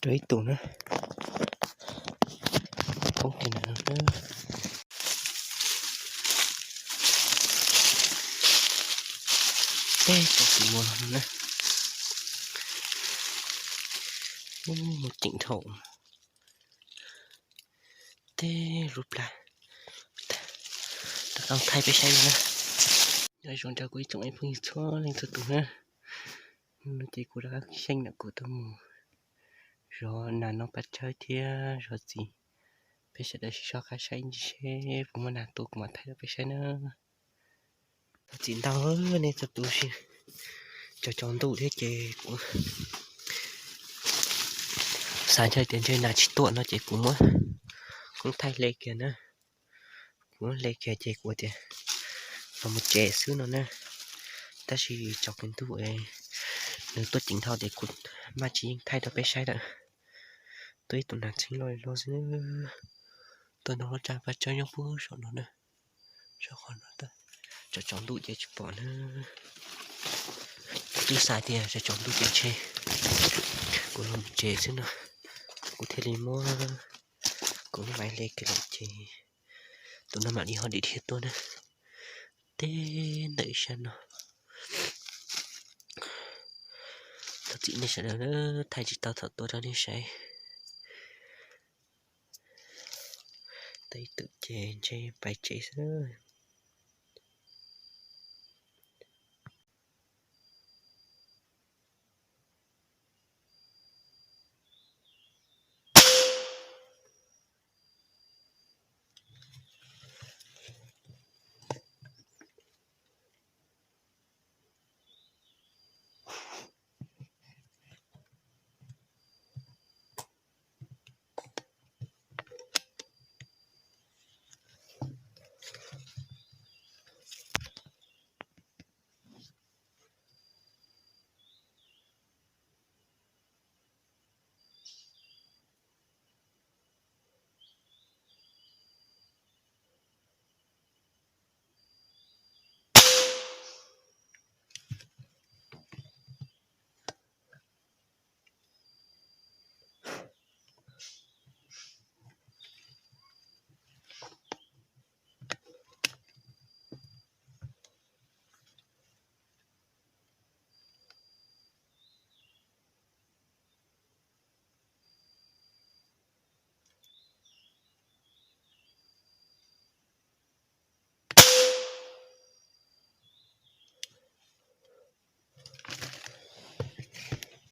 Rau ib tug na. Poob kiag na. Tej tsob txiv muag no na. Muaj ceem dhau. Tej lub plab. Rov qab thaij peb saib na. Nyob zoo rau kuv ib tsoom phooj ywg txhua leej txhua tus na. No ces kuv rov qab xyeej ntawm kuv tuaj mus zov nas noj paj tsawb thiab zov txiv. Peb sawv daws sib zog qab saib ntsis seb puas muaj nas tua kuv mam thaij rau peb saib na. Thov txim ntau nej txhua tus, tsaus tsaus ntuj thiab ces kuv xav ntshe tias ntshe nas tsis tuaj no ces kuv muab hoob thaij hle kiag na. Kuv muab hle kiag ces kuv tias los mus tsev xwb no na. Tab sis tsaus kiag ntuj es nws tuaj ceev dhau ces kuv maj tsis yeej thaij rau peb saib lawm. Tuaj ib tug nas txheeb loj li loj xwb. Tuaj nrog lub tsab paj tsawb nyob puag saum no na. Saum qhov no, tsaus tsaus ntuj ces tsis pom na. Kuv twb xav tias tsaus tsaus ntuj ces ntshe kuv los tsev xwb no, kuv thiaj li muab kuv lub maiv hle kiag lawm ces tus no mam li ho dim dhia tuaj na. Tej ntawm sab no. Thov txim nej sawv daws, thaij tsis tau thaum tuaj rau nej saib. Tau ib tug ces ntshe pais tsev xwb.